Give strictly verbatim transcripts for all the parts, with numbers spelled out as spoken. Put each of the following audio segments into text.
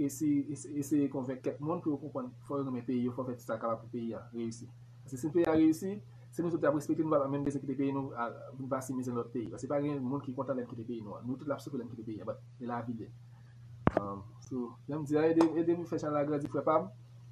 reyisi, ese- eseye konvenk kèk moun pou yo konprann, fò yo renmen peyi yo, fò yo fè tout sa kapab pou peyi a reyisi. Paske si peyi a reyisi, se nou tout ki ap respekte, nou pa menm bezwen kite peyi nou, al vin pase mizè nan lòt peyi. Paske pa gen moun ki kontan lè n kite peyi nou an. Nou tout l ap soufri lè n kite peyi a, but se lavi l ye. Um, so, jan m di a, ede, ede m fè chanèl la grandi, frè pa m.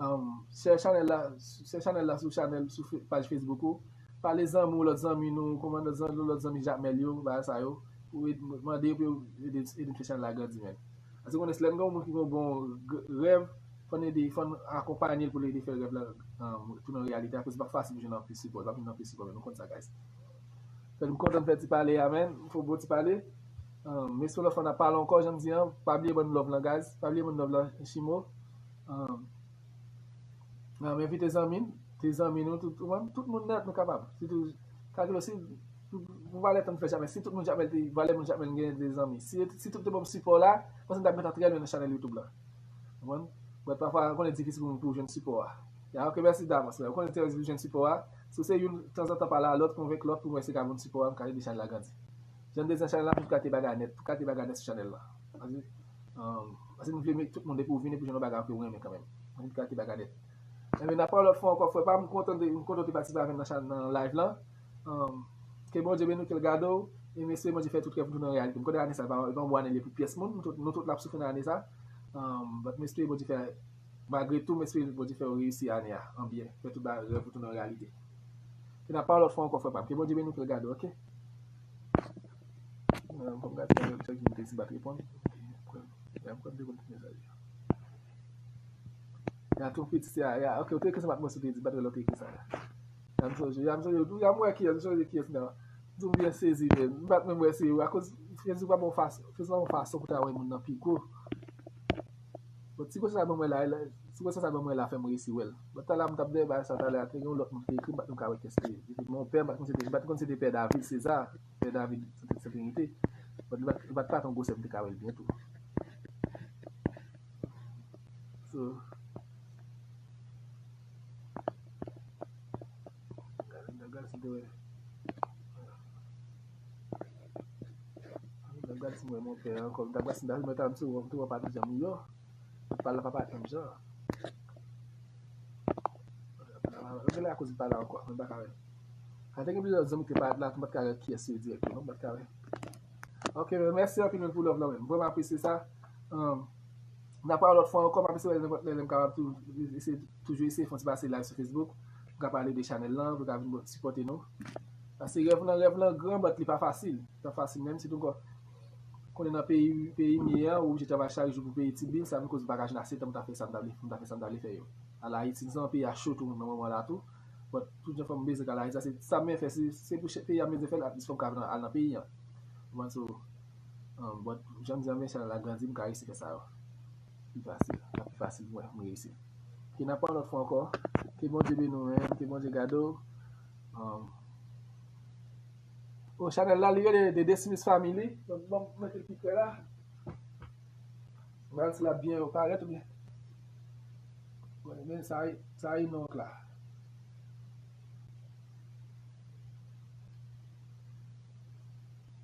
Um, share chanèl la, share chanèl la sou chanèl, sou fe- paj Facebook ou. Pale zanmi w, lòt zanmi nou, kòman lòt zanmi, lòt zanmi Jakmèl yo, bagay sa yo. Pou ed- mande yo pou yo ede, ede n fè chanèl la grandi, menm. Paske konnen si lè n gen yon moun ki gen yon bon g- rèv, fò n ede, fò n akonpaye l pou l ede fè rèv la, um, tounen reyalite, akoz li pa fasil pou jwenn anpil sipò, li pa jwenn anpil sipò, men nou konn sa, guys. Fè m kontan fè ti pale a, men, m fè bon ti pale. Um, men sou lòt fwa n ap pale ankò, jan m di an, pa bliye ban nou love lan, guys. Pa bliye ban nou love lan, Chimo. Um, um, envite zanmi n, te zanmi nou, tout, tout, tout moun nèt nou kapab. Sitou, kalkile si, pou, pou valè tan n fè Jakmèl, si tout moun Jakmèl te, valè moun Jakmèl gen de zanmi. Si, si tout te ban m sipò la, panse n t ap met antrè nou nan chanèl YouTube la. Konprann? But pafwa, konnen difisil pou, pou jwenn sipò a. Ya, ok, mèsi davans. Ou konnen trè difisil jwenn sipò a. Si w se youn, tanzantan pale a lòt, konvenk lòt pou mwen se ka jwenn sipò a, m ka ede chanèl la grandi. Jan m te di an, chanèl la pou kalite bagay nèt, pou kalite bagay nèt sou chanèl la. Paske, um, paske nou vle met tout moun depi w vini pou jwenn yon bagay ke w renmen kanmenm. Ann kalite bagay nèt. Ebyen, n ap pale lòt fwa ankò, frè pa m, m kontan de, m kontan w te patisipe avè m nan chanèl, nan live lan. Um, ke Bondye beni w, ke l gade w, e m espere Bondye fè tout rèv nou tounen reyalite. M konnen ane sa, e pa, e pa yon bon ane li ye pou pyès moun, nou tout, nou tout n ap soufri nan ane sa. Um, but m espere Bondye fè, malgre tou, m espere Bondye fè w reyisi ane a, an byen, fè tout ba- rèv ou tounen reyalite. Ke n ap pale lòt fwa ankò, frè pa m. Ke Bondye beni w, ke l gade w, ok? Mwen menm, fò m gade si yon chak jou m te di m pa t reponn. Ok, m kwè, m kwè m te konn tout mesaj yo. Ya tou piti, ya, ya, ok, ou te ekri sa, m pa t mwen sou te di, m pa t wè lè w te ekri sa, ya. Ya m sonje, ya m sonje, ya m wè kiyès, m sonje kiyès, men. Di w byen sezi, men. M pa t menm wè se ou, akoz Facebook pa bon fason, Facebook pa bon fason pou ta wè moun nan pi gwo. Bon, ti konsèy sa ban mwen la, la, ti konsèy sa ban mwen la fè m resi wè l. Bon, talè a m t ap dèyè bagay sa, talè a te gen yon lòt moun ki te ekri, m pa t menm ka wè kiyès li ye. Epi mon pè, m pa t konn se te, m pa t konn se te pè David César, pè David Sentrinite. Bon, li pa t, li pa t pati yon gwosè m te ka wè l byen tou. So, gade, gade si m te wè. Gade si m wè mon pè ankò. M ta pral si m ta mwen ta m sou wòm tou, wòm pa t janm yo. Pale la pa parèt menm jan. Genlè akoz li pa la ankò, mwen pa ka wè. Sa te gen plizyè zanmi ki te parèt la, m pa t ka wè kiyès yo dirèkteman, m pa t ka wè. Ok, men mèsi anpil menm pou love lan menm. M vrèman apresye sa. Um, n ap wè lòt fwa ankò, m ap eseye wè nenpòt lè, lè m kapab tou, eseye, toujou eseye fè yon ti pase live sou Facebook. M ka pale de chanèl lan, pou yo ka vin sipòte nou. Paske rèv lan, rèv lan gran, but li pa fasil. Li pa fasil menm, sitou ankò. Konnen nan peyi, peyi m ye a, ou oblije travay chak jou pou peye ti bil, sa vin koz m pa ka jwenn ase tan pou m ta fè sa m ta vle, pou m ta fè sa m ta vle fè yo. Al Ayiti, nou se yon peyi a cho tou nan moman la tou. But tout jan fò m bezwen k al Ayiti, sa se sa m renmen fè, se, se pou chèf peyi a m bezwen fè l, at least fò m ka al nan, al nan peyi an. Ou konprann? So, um, but jan m di an, men chanèl la grandi, m ka reyisi fè sa yo. Pi fasil, sa pi fasil pou mwen, pou m reyisi. Ke n ap wè lòt fwa ankò. Ke Bondye beni w, men, ke Bondye gade w. Um, o, chanèl la, li rele The Destiny's Family. Donk, bon, mete l pi prè la. Bagay sila byen yo parèt oubyen? Bon, men sa, sa e non la.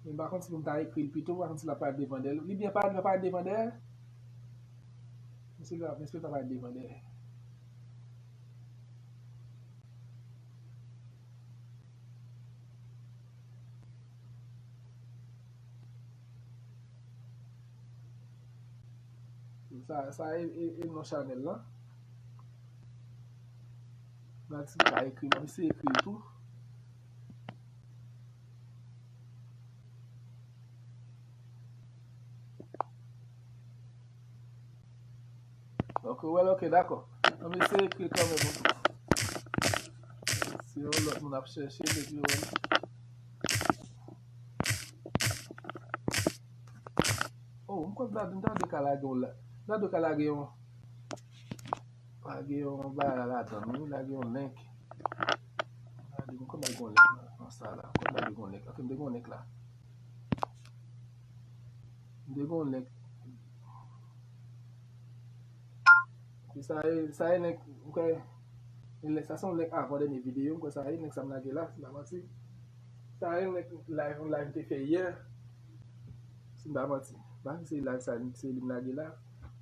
Men m pa konn si pou m ta ekri l pito, m pa konn si l ap parèt devan dèyè l. Li byen parèt, li pa parèt devan dèyè. Mesye la, mesye ta parèt devan dèyè. Sa, sa e, e, e non chanèl lan. Gad si m ka ekri, m ap eseye ekri l tou. Ok, well, ok, dakò. Ann eseye ekri l kanmenm. Si yon lòt moun ap chèche, depi yo. Oh, m kwè m ta, m ta dwe ka lage yon la. M ta dwe ka lage yon. Lage yon bagay la ladan l, wi, lage yon link. Lage, m kwè m lage yon link nan, nan sa la. M kwè m lage yon link. Ok, m te gen yon link la. M te gen yon link. Epi sa e, sa e link, m kwè, e link, sa se yon link avan dènye videyo, m kwè sa e link sa m lage la, si m pa manti. Sa e link live, yon live m te fè yè. Si m pa manti. M pa si se live sa, se li m lage la.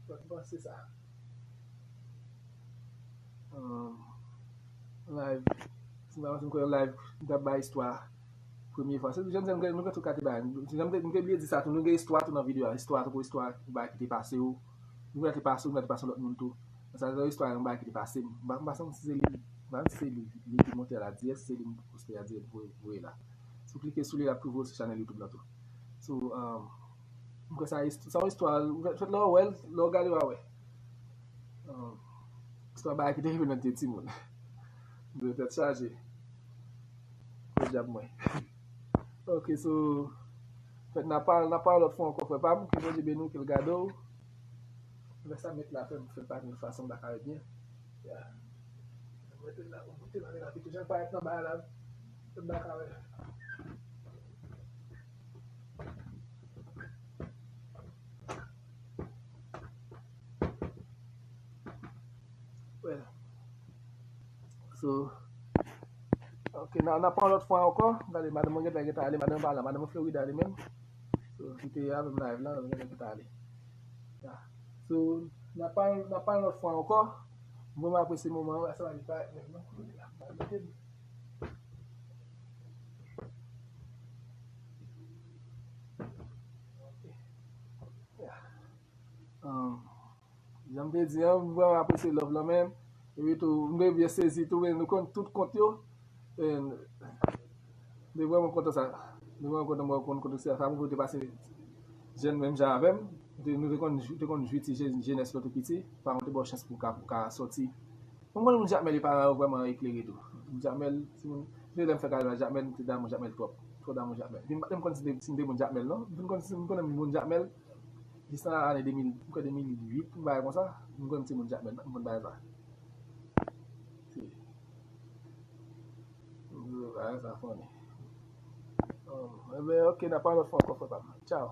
Mwen panse sa. Um, live. Si m pa panse m kwè live, m t ap bay istwa premye fwa. Se tou jan m gen, nou gen tou kate bay. Jan m te, m te bliye di sa tou, nou gen istwa tou nan videyo a. Istwa tou pou istwa, yon bagay ki te pase w. Yon bagay ki te pase w, yon bagay ki te pase lòt moun tou. Sa se istwa yon bagay ki te pase m. M pa, m pa santi se li, m pa santi se li, li ki monte a la dirèk, se li m poste a dirèk voye, voye la. Si w klike sou li, l ap twouve w sou chanèl YouTube la tou. So, um, m kwè sa, sa yon istwa, ou fèt, fèt lè w wè l, lè w gade w a wè. Um, istwa bagay ki te rive lè n te timoun. Mwen tèt chaje. Podyab mwen. Ok, so, fèt n a pale, n a pale lòt fwa ankò, frè pa m, ke Bondye beni w, ke l gade w. Lè sa met la, fè m, fè l pa vin fason m pa ka wè byen. Ya. Mete l la, mete l la, mete l la, jan l parèt nan bagay la, m pa ka wè. Well. So, ok, n a, n a pran lòt fwa ankò. Gade, madanm mwen gentan, gentan ale, madanm pa la, madanm mwen Florida li menm. So, ki te avè m live la, gentan, gentan ale. Ya. So, n a pale, n a pale lòt fwa ankò. M vrèman apresye moman an, sa va vin parèt menm non. Kounye a, m pral mete l. Ok. Ya. Um, jan m te di an, m vrèman apresye love lan menm. Epi tou, m te byen sezi tou, men nou konn tout kont yo. E, m te vrèman kontan sa. M te vrèman kontan mwen konn kont sa. Sa pwouve w te pase jèn menm jan avè m. Te, nou te konn, te konn jwi ti je-, jenès lè w te piti. Paran w te ba w chans pou w ka, pou w ka sòti. Mwen konnen moun Jakmèl yo paran yo vrèman eklere tou. Moun Jakmèl, si moun, se lè m fè kare nan Jakmèl, m te damou Jakmèl twòp. Twò damou Jakmèl. Epi m pa t menm konn si m te, si m te moun Jakmèl non. M vin konn si m konnen moun Jakmèl jis nan ane de mil, m kwè de mil uit, yon bagay konsa. M konnen m se moun Jakmèl, m pa t menm konn bagay sa. Si. Bagay sa funny. Oh, enben, ok, n a pale lòt fwa ankò, frè pa m. Tchao.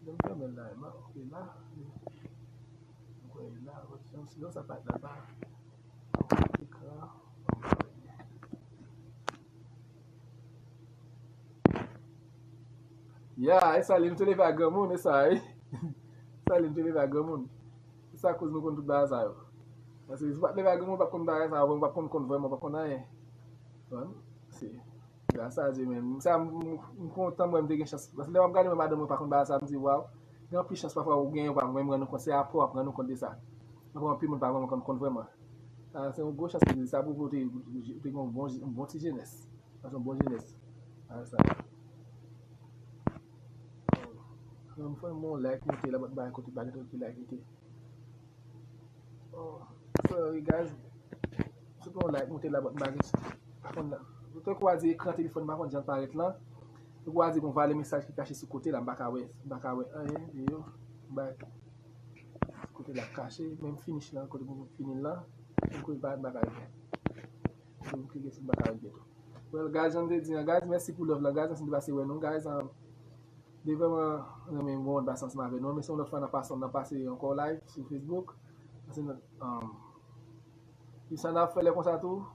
Lè m fèmen l la, eman, ok, la. Mwen kwè la, lòt jan, sinon sa pa t la, pa. Ekran. Ya, e sa li, m te leve a granmoun, e sa, wi. Sa li, m te leve a granmoun. E sa koz nou konn tout bagay sa yo. Paske si w pa t leve a granmoun, w p ap konn bagay sa yo, w p ap konn, konn vrèman, w p ap konn anyen. Konprann? Se. Gras a Dye, men. Sa, m, m, m kontan, mwen, m te gen chans. Paske lè w ap gade, mwen, madanm mwen pa konn bagay sa, m di, waw. Gen anpil chans, pafwa, ou genyen, ou pa menm rann ou kont. Se apre w ap rann ou kont de sa. Apre, anpil moun pa vrèman konn, konn vrèman. Sa, se yon gwo chans, sa pwouve w te, te gen yon bon, yon bon ti jenès. Sa se yon bon jenès. Sa, sa. Mwen, m fè yon like, mete la, bòt bagay kote, bagay kote, like, mete. Oh, sorry, guys. Sot yon like, moute la, but m pa gen, pa konn nan. Tankou w a di ekran telefòn, m pa konn jan l parèt lan. Tankou w a di gon valè mesaj ki kache sou kote la, m pa ka wè, m pa ka wè anyen de yo. M bay sou kote la kache, menm finish lan, kote pou fini l lan. M kote pa, m pa ka wè. M klike sou m pa ka wè byen tou. Well, guys, jan m te di an, guys, mèsi pou love lan, guys, mèsi de pase wè nou, guys, um, Li vrèman renmen bon bas ansanm avè nou. Men se yon lòt fwa n a pase, n a pase ankò live sou Facebook. Paske nou, um, e sa n ap fè lè konsa tou,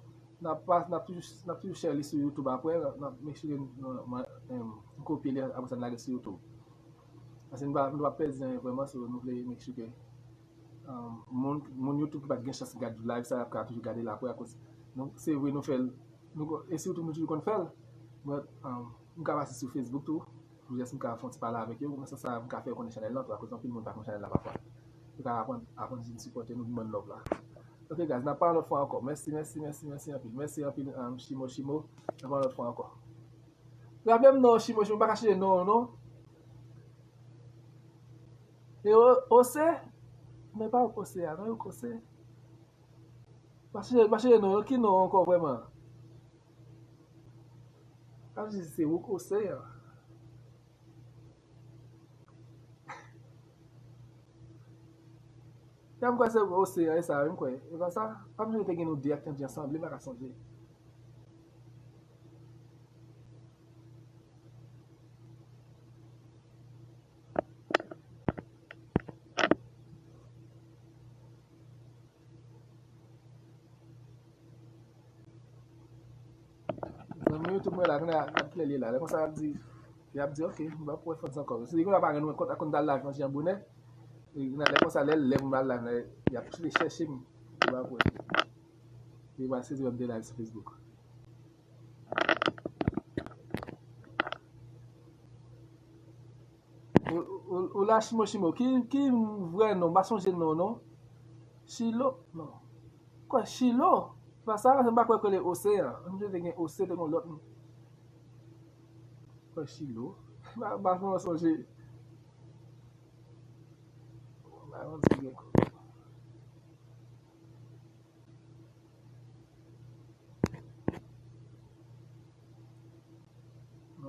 n ap pa, n ap toujou, n ap toujou share li sou YouTube apre, n ap make sure ke nou, nou, nou, um, nou kopye li apre sa n lage sou YouTube. Paske nou pa, nou pa pèdi anyen vrèman, so nou vle make sure ke, um, moun, moun YouTube ki pa t gen chans gade live sa, y ap ka toujou gade l apre akoz nou, se vre nou fè l, nou ko-, e sitou nou toujou konn fè l, but, um, m ka pase sou Facebook tou. Pou jès m ka fè yon ti pale avèk yo, nan sans sa, m ka fè yo konnen chanèl lan tou, akoz anpil moun pa konn chanèl la pafwa. Yo ka aprann, aprann vin sipòte nou, vin ban n love la. Ok, guys, n ap pale lòt fwa ankò. Mèsi, mèsi, mèsi, mèsi anpil. Mèsi anpil, um, Chimo, Chimo. N ap pale lòt fwa ankò. Raple m non, Chimo, Chimo, m pa ka chanje non, non. E o, Ose? Men pa Ose a, non, yo Ose. M pa chanje, m pa chanje non, ki non ankò vrèman? Pa di se ou k Ose an. Ya m kwè se Ose an, e sa, wi, m kwè. E pa sa? Pa m sonje te gen nou de ak Tandy ansanm, m pa ka sonje. YouTube mwen la, kounye a, kilè li ye la. Lè konsa, y ap di, y ap di, "Ok, m pa pou wè fans ankò." Si kounye a pa gen nou kont, ak konn al live nan jan bonè. E, nan lè konsa, lè, lè m al live la, y ap chèche m. Yo pa pou wè. Yo pa sezi wè m te live sou Facebook. Ou, ou, ou la Chimo Chimo. Ki, ki vrè non? M pa sonje non, non. Chilo? Non. Kwè Chilo? Pa sa, m pa kwè ke le Oseyan. M te gen Ose, te gen lòt. Kwè Chilo? M pa, m pa sonje. M pa konn si gen.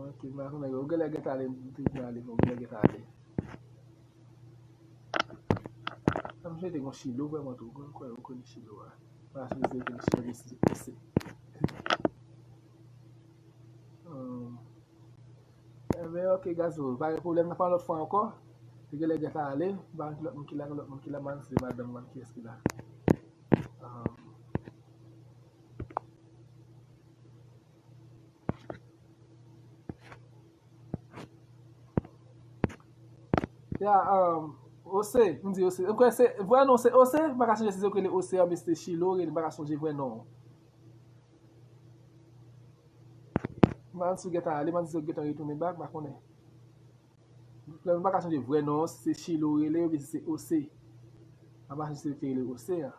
Ok, m pa konnen, ou genlè gentan ale, m te gentan ale, ou genlè gentan ale. Sa m swete gon Chilo vrèman tou, ou kwè ou konnen Chilo a. Pa sou se ke Chilo se ese. Enben, ok, guys, pa gen pwoblèm, n ap pale lòt fwa ankò. Li genlè gentan ale, pa gen lòt moun ki la, gen lòt moun ki la, m pa konn si se madanm mwen kiyès ki la. Um, Ya, um, Ose, m di Ose. M kwè se, vrè non se Ose, m pa ka sonje si se yo rele Ose, oubyen se Chilo, rele, m pa ka sonje vrè non. M pa konn si yo gentan ale, m pa konn si yo gentan retounen back, m pa konnen. M pa ka sonje vrè non, si se Chilo rele, oubyen si se Ose. M pa sonje si yo te rele Ose a.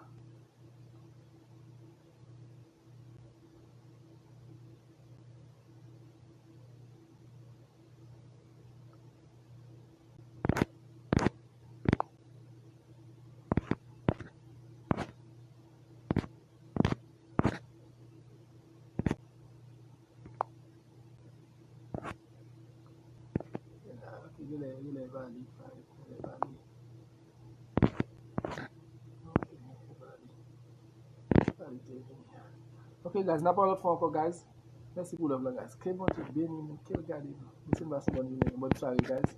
Genlè, genlè pa li, genlè pa li. Ok, guys, n ap wè lòt fwa ankò, guys. Mèsi pou love la, guys. Ke Bondye beni nou, ke l gade nou. Mesye, n pase yon bòn jounen, yon bòn sware, guys.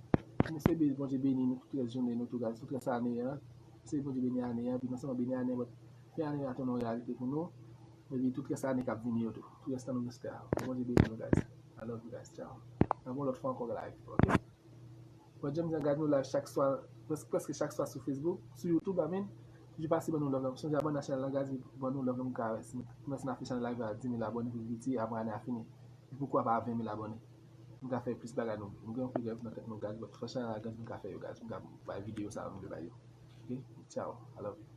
Mesye, Bondye beni nou tout rès jounen nou tou, guys. Tout rès ane a. Mesye, Bondye beni ane a, epi non sèlman beni ane a, but fè ane a tounen yon reyalite pou nou. Epi tout rès ane k ap vini yo tou. Tout rès tan nou gen sou tè a. Bondye beni nou, guys. I love you, guys. Ciao. N ap wè lòt fwa ankò, live. Ok? Bon, James, gade nou live chak swa, près-, prèske chak swa sou Facebook, sou YouTube, I mean. Toujou pase ban nou love la. Sonje abòne a chanèl la, guys, ban nou love la, m ka, si nou, si nou fè chanèl la rive a dis mil abòne pi piti avan ane a fini. E poukwa pa ven mil abòne? Nou ka fè plis bagay nou. Nou gen yon pwojè nan tèt nou, guys, but fò chanèl la grandi, nou ka fè yo, guys. Nou ka bay videyo sa, nou vle bay yo. Ok? Ciao. I love you.